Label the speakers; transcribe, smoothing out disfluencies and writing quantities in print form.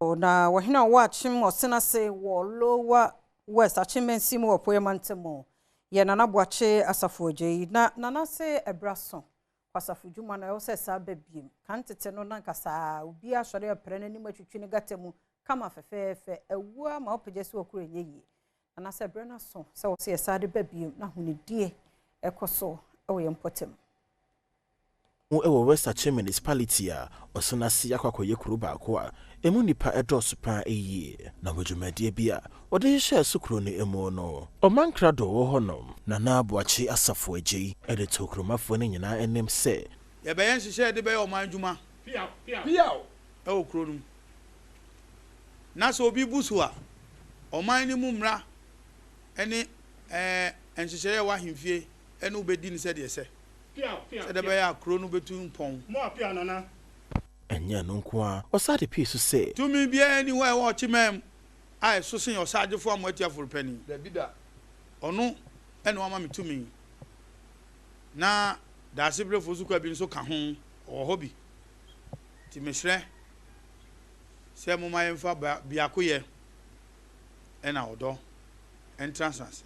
Speaker 1: Na ɔhene a ɔwɔ Akyem Ɔsen ase wɔ Lower West Akyem Mansin mu wɔ Apueɛ Mantam yɛ Nana Boakye Asafo Agyei. Na Nana se ɛberɛ aso kwasafo dwuma no ɛwɔ sɛ saa ba biem. Kan tete no na nka saa obiara sɔre apra n'anim atwitwi ne gata mu kama fɛfɛɛfɛ awuo ama wopagya si wɔ koro ɛnyɛ yie. Nana sɛ ɛberɛ no aso sɛ wɔ sɛ yɛsaa de ba biem na ahonidie ɛkɔ so ɛwɔ yɛn mpɔtam.
Speaker 2: Wɔ West Akyem Municipality a ɔsan ase akɔ akɔyɛ kuro baako a emu nnipa dɔɔso paa yie. Na wɔ dwumadie bi a wɔde hyehyɛɛ so kuro no mu no, ɔman krado wɔ hɔnom, Nana Boakye Asafo Agyei de too kuromafoɔ no nyinaa anim sɛ.
Speaker 3: Yɛbɛyɛ nhyehyɛe de bɛyɛ ɔman adwuma wɔ kuro no mu. Na sɛ obi bu so a, ɔman no mu mmara ne nhyehyɛe a ɛwɔ ahemfie ne wo bɛdi no sɛdeɛ ɛsɛ. Sɛdeɛ ɛbɛyɛ a kuro no bɛtu mpɔn.
Speaker 2: Ɛnyɛ ɛno nko ara, ɔsan de pii so sɛ.
Speaker 3: Tumi biara nni hɔ a ɛwɔ ɔkyeman mu a ɛso sen Ɔsagyefo Amoatia Aforopanin. Ɔno na wama me tumi. Na Daasebrɛfoɔ Sukuu bi nso ka ho, ɔwɔ hɔ bi. Nti mesrɛ sɛ momma yɛmfa biakoyɛ na ɔdɔ ntenatena ase.